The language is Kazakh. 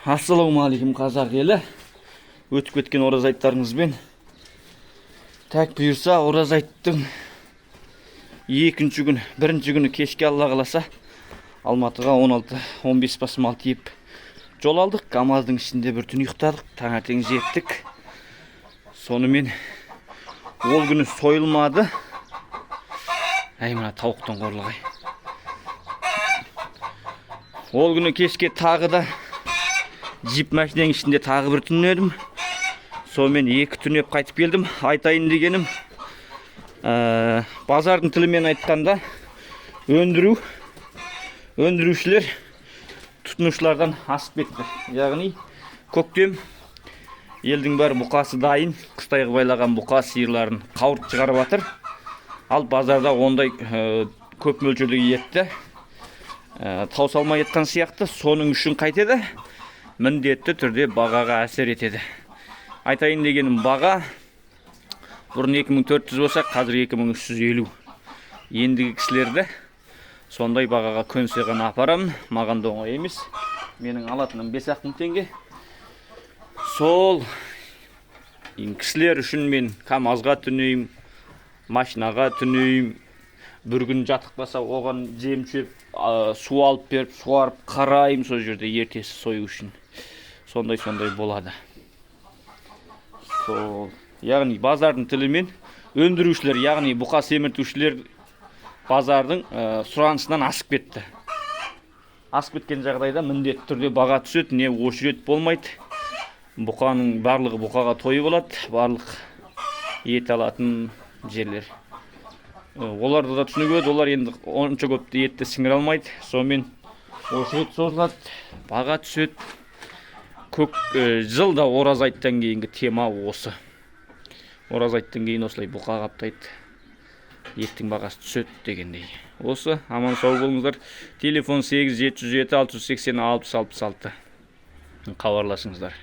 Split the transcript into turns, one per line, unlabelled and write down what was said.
Ассалаумағалейкум, қазақ елі! Өтіп кеткен ораза айттарыңызбен! Так, бұйырса, ораза айттың екінші күні, бірінші күні кешке, Алла қаласа, Алматыға 16-15 бас мал тиеп жол алдық. Камаздың ішінде бір түн ұйықтадық, таңертең жеттік. Сонымен ол күні сойылмады. Әй, мына тауықтың қорлығы ай. Ол күні кешке тағы да джип машинаның ішінде тағы бір түнедім. Сонымен екі түнеп қайтып келдім. Айтайын дегенім, базардың тілімен айтқанда, өндірушілер тұтынушылардан асып кетті. Яғни көктем, елдің бәрі бұқасы дайын, қыстайғы байлаған бұқа сиырларын қауырт шығарып жатыр. Ал базарда ондай көп мөлшердегі етті тауыса алмай жатқан сияқты. Соның үшін қайтеді? Міндетті түрде бағаға әсер етеді. Айтайын дегенім, баға бұрын 2400 болса, қазір 2350. Ендігі кісілерді сондай бағаға көнсе ғана апарамын. Маған да оңай емес, менің алатыным 5-ақ мың теңге. Сол кісілер үшін мен КамАЗға түнеймін, машинаға түнеймін. Бір күн жатықпаса, оған жем шөп, су алып беріп, суарып қараймын сол жерде, ертесі сою үшін. Сондай сондай болады. Сол, яғни базардың тілімен, өндірушілер, яғни бұқа семіртушілер базардың сұранысынан асып кетті. Асып кеткен жағдайда міндетті түрде баға түседі, не очередь болмайды. Бұқаның барлығы бұқаға тойып алады, барлық ет алатын жерлер. Оларды да түсінуге болады, олар енді онша көп етті сіңіре алмайды. Сонымен очередь созылады, баға түседі. Көк жылда ораза айттан кейінгі тема осы. Ораза айттан кейін осылай бұқа қаптайды, еттің бағасы түседі дегендей. Осы, аман сау болыңыздар. Телефон 8 707 680 60 66, хабарласыңыздар.